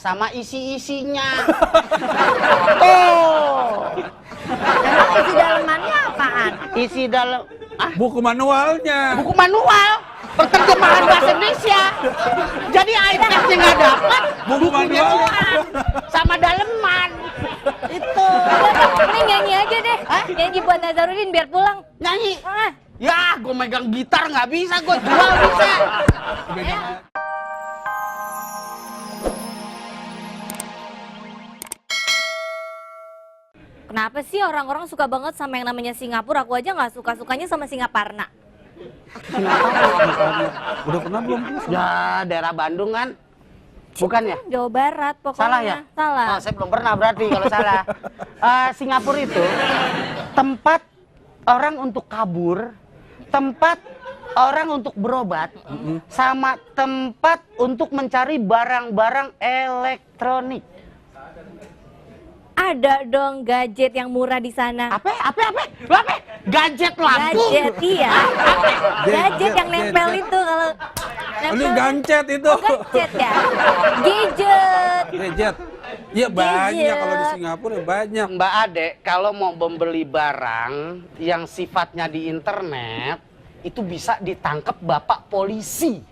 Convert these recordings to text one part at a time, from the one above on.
sama isi-isinya. Oh. Emang isi dalemannya apaan? Isi dalam Buku manualnya. buku manual penerjemahan bahasa Indonesia. Jadi iPad-nya nggak dapat, Buku bukunya manual. doang sama daleman. Itu. Mending nyanyi aja deh. Nyanyi buat Nazarudin biar pulang. Nyanyi. Ah. Ya, gue megang gitar nggak bisa, gue jual bisa. Kenapa sih orang-orang suka banget sama yang namanya Singapura? Aku aja nggak suka-sukanya sama Singaparna. Udah pernah belum tuh? Ya, daerah Bandung kan? Bukan ya? Jawa Barat pokoknya. Salah ya? Salah. Oh, saya belum pernah berarti kalau salah. Singapura itu tempat orang untuk kabur, tempat orang untuk berobat, sama tempat untuk mencari barang-barang elektronik. Ada dong gadget yang murah di sana. Apa? Gadget lampu. Gadget iya. Gadget yang nempel gadget. itu kalau Ini gancet itu. gadget ya. Gadget. Gadget. Iya banyak Gadget. kalau di Singapura banyak. Mbak Ade, kalau mau membeli barang yang sifatnya di internet, itu bisa ditangkap Bapak polisi.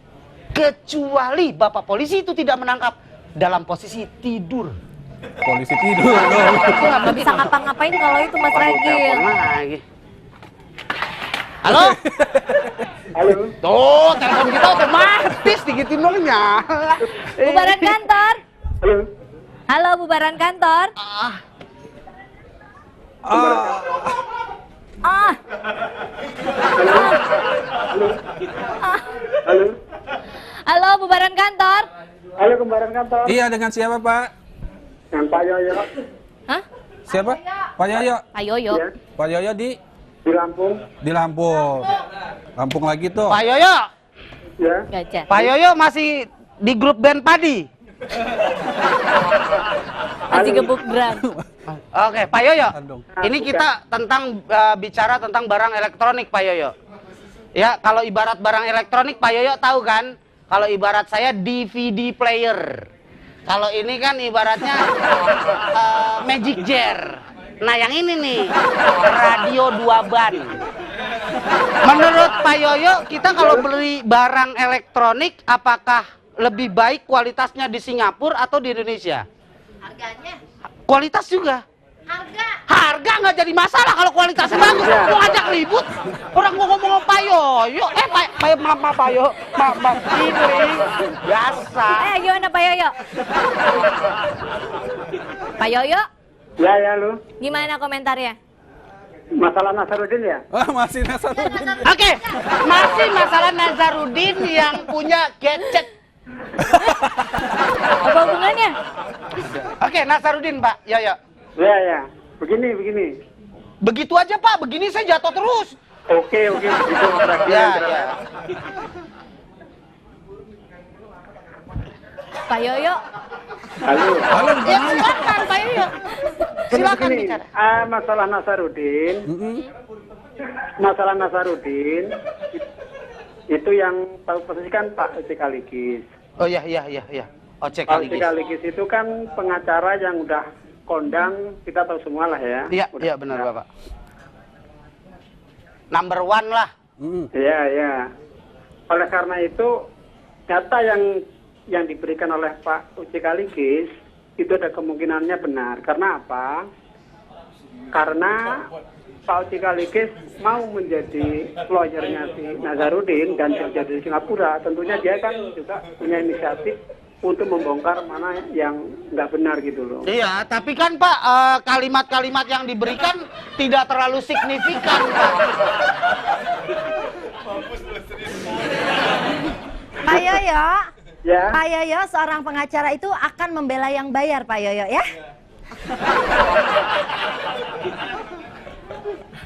Kecuali Bapak polisi itu tidak menangkap dalam posisi tidur. Polisi tidur dong. Aku nggak bisa ngapa-ngapain kalau itu Mas Ragil. Telepon lagi. Halo? Halo, Tuh, telepon kita otomatis digituin dong nyala. Bubaran kantor. halo. Halo, bubaran kantor. Ah, Ah, Halo, halo, bubaran kantor. halo kembaran kantor. Iya, dengan siapa Pak? Dengan Pak Yoyo Hah? Siapa? Pak Yoyo. Pak Yoyo. ya, Pak Yoyo di Lampung. Lampung. Lampung lagi tuh. Pak Yoyo. Ya, Gajah. Pak Yoyo masih di grup band padi. Masih gebuk drum. Oke, Pak Yoyo. Aduh. Ini kita tentang bicara tentang barang elektronik, Pak Yoyo. Ya, kalau ibarat barang elektronik, Pak Yoyo tahu kan? Kalau ibarat saya DVD player. Kalau ini kan ibaratnya Magic Jar. Nah, yang ini nih radio 2 ban. Menurut Pak Yoyo, kita kalau beli barang elektronik, apakah lebih baik kualitasnya di Singapura atau di Indonesia? Harganya? Kualitas juga. Harga. Harga nggak jadi masalah kalau kualitasnya bagus. Mau ngajak ribut, orang gua ngomong sama Pak Yoyo. Maaf Pak Yoyo. Maaf, ini biasa. Gimana Pak Yoyo? Pak Yoyo, ya lu. gimana komentarnya? Masalah Nazarudin ya? Ah, masih Nazarudin. Oke, masih masalah Nazarudin yang punya gadget. Apa hubungannya? Oke, Nazarudin Pak Yoyo. Ya. Begini. Begitu aja Pak, begini saya jatuh terus. Oke, begitu terakhir. Ya. Pak Yoyo, Halo. Halo, Ya silakan Pak Yoyo. Silakan Begini, bicara. masalah Nazarudin. Masalah Nazarudin itu yang tahu posisi kan Pak Ojek Aligis. Oh iya. Ojek Pak Ojek Aligis. Aligis itu kan pengacara yang udah kondang, kita tahu semua lah ya. Iya benar Bapak. Number 1 lah. Iya. Oleh karena itu data yang diberikan oleh Pak Ojek Aligis itu ada kemungkinannya benar. Karena apa? Karena Pak Ojek Aligis mau menjadi lawyernya si Nazarudin dan kerja di Singapura, tentunya dia kan juga punya inisiatif untuk membongkar mana yang nggak benar gitu loh. Iya, tapi kan Pak, kalimat-kalimat yang diberikan tidak terlalu signifikan, Pak. Pak Yoyo, Ya, Pak Yoyo seorang pengacara itu akan membela yang bayar Pak Yoyo ya?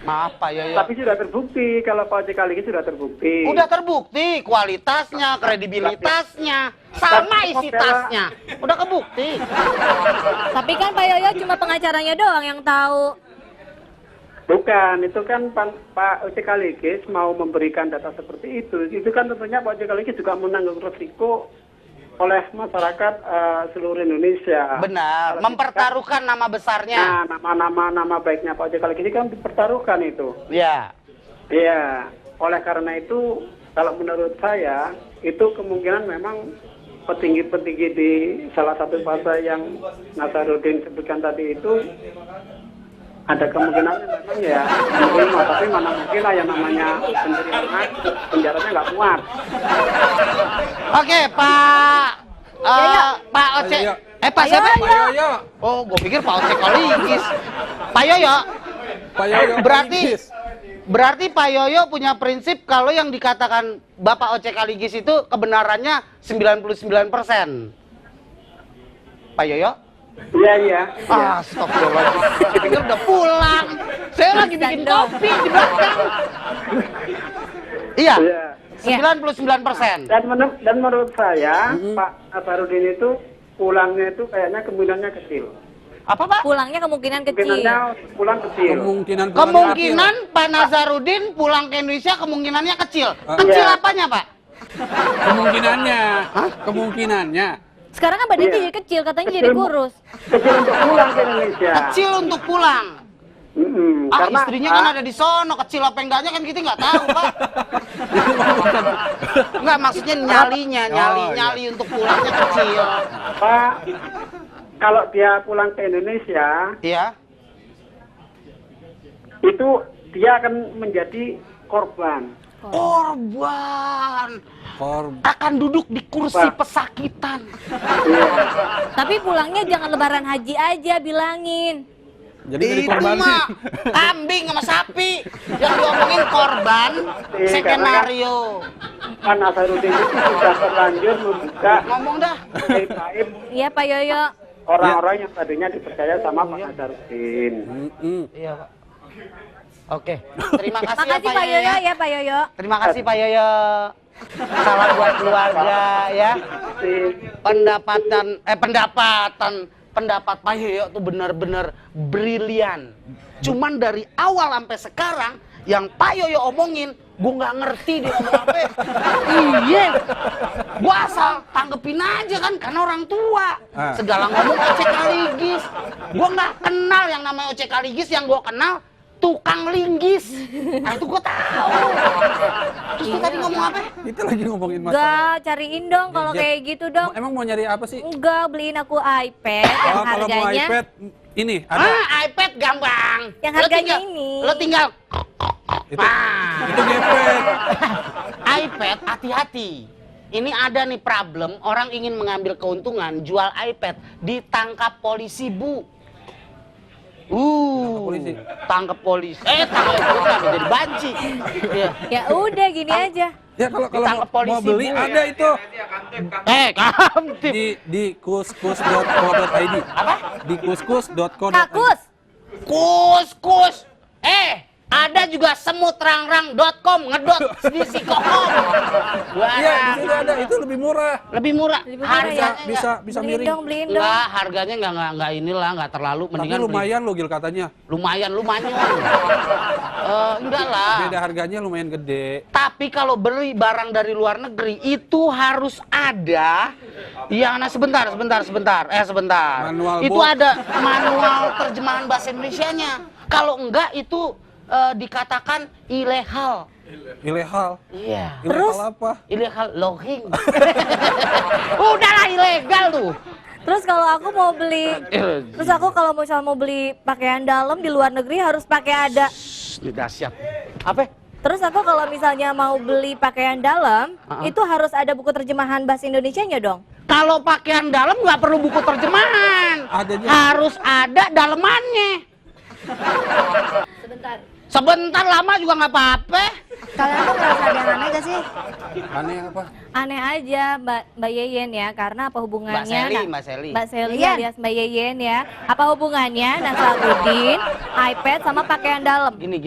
Maaf Pak Yoyo. tapi sudah terbukti kalau Pak Ojek Aligis sudah terbukti. Udah terbukti kualitasnya, kredibilitasnya, sama isi tasnya. Udah kebukti. Tapi kan Pak Yoyo cuma pengacaranya doang yang tahu. Bukan, itu kan Pak Ojek Aligis mau memberikan data seperti itu. Itu kan tentunya Pak Ojek Aligis juga menanggung resiko oleh masyarakat seluruh Indonesia. Benar, Kalau mempertaruhkan nama besarnya. Nah, nama baiknya Pak Ojek ini kan dipertaruhkan itu. Ya. Iya, oleh karena itu kalau menurut saya itu kemungkinan memang petinggi-petinggi di salah satu partai yang Nasaruddin sebutkan tadi itu ada kemungkinan memang ya menerima, tapi mana mungkin lah yang namanya penerimaan penjaranya nggak muat. Oke, Pak Pak Oce. Yoyo. Pak siapa? Pak Yoyo. Oh, gue pikir Pak Oce Kaligis. Pak Yoyo. Pak Yoyo. Berarti Pak Yoyo punya prinsip kalau yang dikatakan Bapak Oce Kaligis itu kebenarannya 99%. Pak Yoyo? Iya. Astagfirullahaladzim. Saya pikir udah pulang. Saya lagi bikin kopi di belakang. Iya. Iya. 99%. Dan menurut saya Pak Nasaruddin itu pulangnya itu kayaknya kemungkinannya kecil. Apa, Pak? Pulangnya kemungkinan kecil. Kemungkinannya pulang kecil. Kemungkinan Pak Nasaruddin pulang ke Indonesia kemungkinannya kecil. Kecil Iya. apanya, Pak? Kemungkinannya. Sekarang kan badannya Iya. jadi kecil, katanya jadi kurus. Kecil untuk pulang ke Indonesia. Kecil untuk pulang. Karena Istrinya kan ada di sono, kecil apa enggaknya kan kita nggak tahu, Pak. Enggak, maksudnya nyalinya, nyali untuk pulangnya kecil. Pak, kalau dia pulang ke Indonesia, Iya. itu dia akan menjadi korban. Korban. Korban. Akan duduk di kursi Pak. pesakitan. Iya. Tapi pulangnya jangan lebaran haji aja, bilangin. Jadi jadi Itu korban sih. mah kambing sama sapi. Yang diomongin korban, Iya, skenario. Pak Nasaruddin itu sudah terlanjur membuka Ngomong dah. aib-aib Iya, Pak Yoyo. orang-orang yang tadinya dipercaya sama Pak Nasaruddin. Iya, Pak. Oke. Terima kasih ya, Makasih Pak Pak Yoyo Yoyo. ya, Pak Yoyo. Terima kasih Pak Yoyo. Salam buat keluarga ya. Pendapat Pak Yoyo tuh benar-benar brilian. Cuman dari awal sampai sekarang yang Pak Yoyo omongin, gue nggak ngerti dia ngomong apa. Iya, gue asal tanggepin aja kan, karena orang tua. Segala ngomong Oce Kaligis. Gue nggak kenal yang namanya Oce Kaligis, yang gue kenal tukang linggis. Nah itu gue tahu. Terus lu tadi ngomong apa? Kita lagi ngomongin masalah. Enggak, cariin dong kalau Gadget. kayak gitu dong. Emang mau nyari apa sih? Enggak, beliin aku iPad yang Kalau mau harganya iPad ini ada. iPad gampang. Yang Lo harganya tinggal- ini. Lo tinggal Itu gepet. iPad, hati-hati. Ini ada nih problem, orang ingin mengambil keuntungan, jual iPad, ditangkap polisi, Bu. polisi. Tangkap polisi. Tangkap polisi apa jadi banci. Iya. Ya udah gini aja. Ya kalau Ditangkap mau polisi, beli Bu. ada itu Kamtip. di kuskus.co.id. Apa? Di kuskus.co.id. Kakus. Kus. Ada juga semutrangrang.com ngedot di Sikokom. Iya, di situ ada. Itu lebih murah. Lebih murah. Lebih murah Harganya ya? Bisa Beliin miring. dong, beliin dong. enggak, harganya enggak inilah, enggak terlalu Tapi mendingan beli- lumayan lo Gil katanya. lumayan. Enggak lah. Beda harganya lumayan gede. Tapi kalau beli barang dari luar negeri itu harus ada yang sebentar. Manual Itu book. ada manual terjemahan bahasa Indonesianya. Kalau enggak itu dikatakan ilegal. Ilegal. Iya. Ilegal apa? Ilegal logging. Udahlah ilegal tuh. Terus kalau aku mau beli, terus aku kalau misal mau beli pakaian dalam di luar negeri harus pakai ada. Dahsyat. Apa? Terus aku kalau misalnya mau beli pakaian dalam, Uh-uh. itu harus ada buku terjemahan bahasa Indonesianya dong. Kalau pakaian dalam nggak perlu buku terjemahan. Adanya. Harus ada dalemannya. Sebentar lama juga nggak apa-apa. Kalian tuh ngerasa ada yang aneh gak sih? Aneh apa? Aneh aja Mbak Yeyen ya, karena apa hubungannya? Mbak Seli. Mbak Seli Iya. alias Mbak Yeyen ya. Apa hubungannya Nasaruddin, iPad sama pakaian dalam? Gini.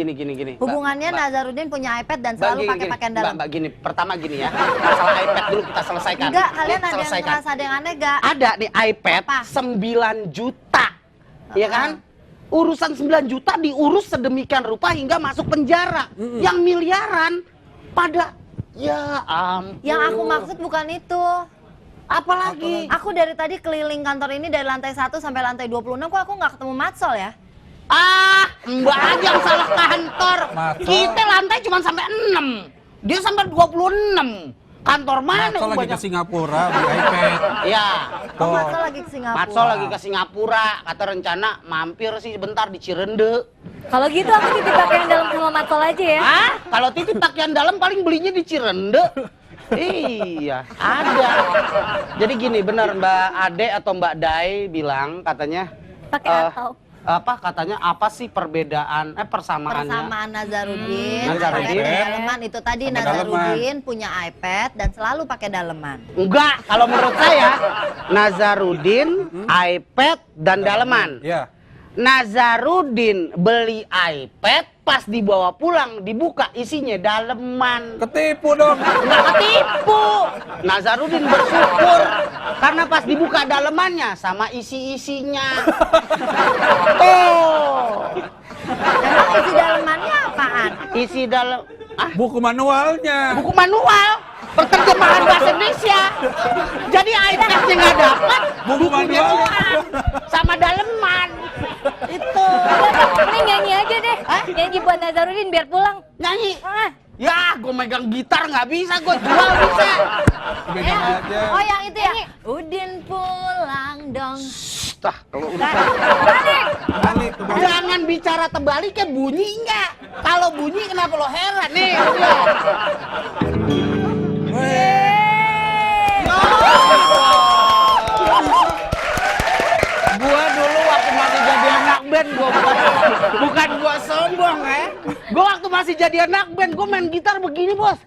Hubungannya Mbak, Nazaruddin punya iPad dan Mbak, selalu gini, pakai gini. pakaian dalam. Mbak, gini. Pertama gini ya. Masalah iPad dulu kita selesaikan. Enggak, kalian ada yang Selesaikan. ngerasa ada yang aneh gak? Ada nih iPad Apa? 9 juta. Ya kan? Urusan 9 juta diurus sedemikian rupa hingga masuk penjara. Yang miliaran pada ya ampun. Yang aku maksud bukan itu. Apalagi? Aku dari tadi keliling kantor ini dari lantai 1 sampai lantai 26, kok aku nggak ketemu Matsol ya? Mbak aja yang salah kantor. Matsol. Kita lantai cuma sampai 6. Dia sampai 26. Kantor mana Matsol lagi ke banyak? Singapura beli iPad. Ya. Oh, Matsol lagi ke Singapura. Matsol lagi ke Singapura. Kata rencana mampir sih sebentar di Cirende. Kalau gitu aku titip pakaian dalam sama Matsol aja ya. Kalau titip pakaian dalam paling belinya di Cirende. Iya, ada. Jadi gini, benar Mbak Ade atau Mbak Dai bilang katanya Pakai atau. katanya apa sih perbedaan persamaannya? Persamaan Nazarudin, Nazarudin. pakai daleman itu tadi. Sama Nazarudin punya iPad dan selalu pakai daleman. Enggak, kalau menurut saya Nazarudin, iPad dan daleman. Ya. Nazarudin beli iPad, pas dibawa pulang dibuka isinya daleman. Ketipu dong. Nggak ketipu. Nazarudin bersyukur karena pas dibuka dalemannya sama isi-isinya. Oh, Emang isi dalemannya apaan? isi dalam Buku manualnya. buku manual penerjemahan bahasa Indonesia. Jadi iPad-nya nggak dapat, Buku bukunya manual. doang sama daleman. Itu Ini nyanyi aja deh. Nyanyi buat Nazarudin biar pulang. nyanyi. Ah, Ya, gue megang gitar nggak bisa, gue jual bisa. Pegang aja. Oh, yang itu ya? Udin pulang dong. Tah, kalau Balik tuh, balik. jangan bicara terbalik ya, bunyi nggak? Kalau bunyi kenapa lo heran nih? Lo lihat. Gua dulu waktu masih jadi anak band, bukan gua sombong ya. Gua waktu masih jadi anak band, gua main gitar begini bos.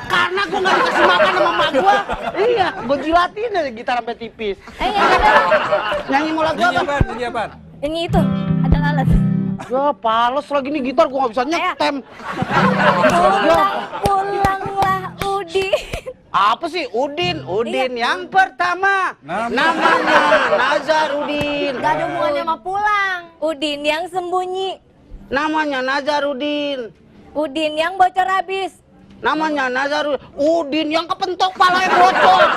Karena gua nggak dikasih makan sama mak gua. Iya, gua jilatin aja gitar sampai tipis. nyanyi dong. Nyanyi mau lagu Nyanyi apa? apaan? Nyanyi apaan? Nyanyi itu. Ada alat. Ya pales lagi nih gitar, gua nggak bisa nyetem. Pulanglah Udi. Apa sih Udin? Udin yang pertama. Namanya Nazarudin. Gak ada hubungannya sama pulang. Udin yang sembunyi. Namanya Nazarudin. Udin yang bocor habis. Namanya Nazarudin. Udin yang kepentok palanya bocor.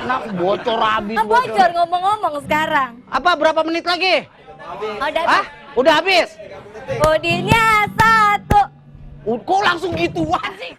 Nah, bocor habis. Ah, bocor ngomong-ngomong sekarang. Apa berapa menit lagi? Udah Hah? Udah habis? Udinnya 1. Kok langsung gituan sih?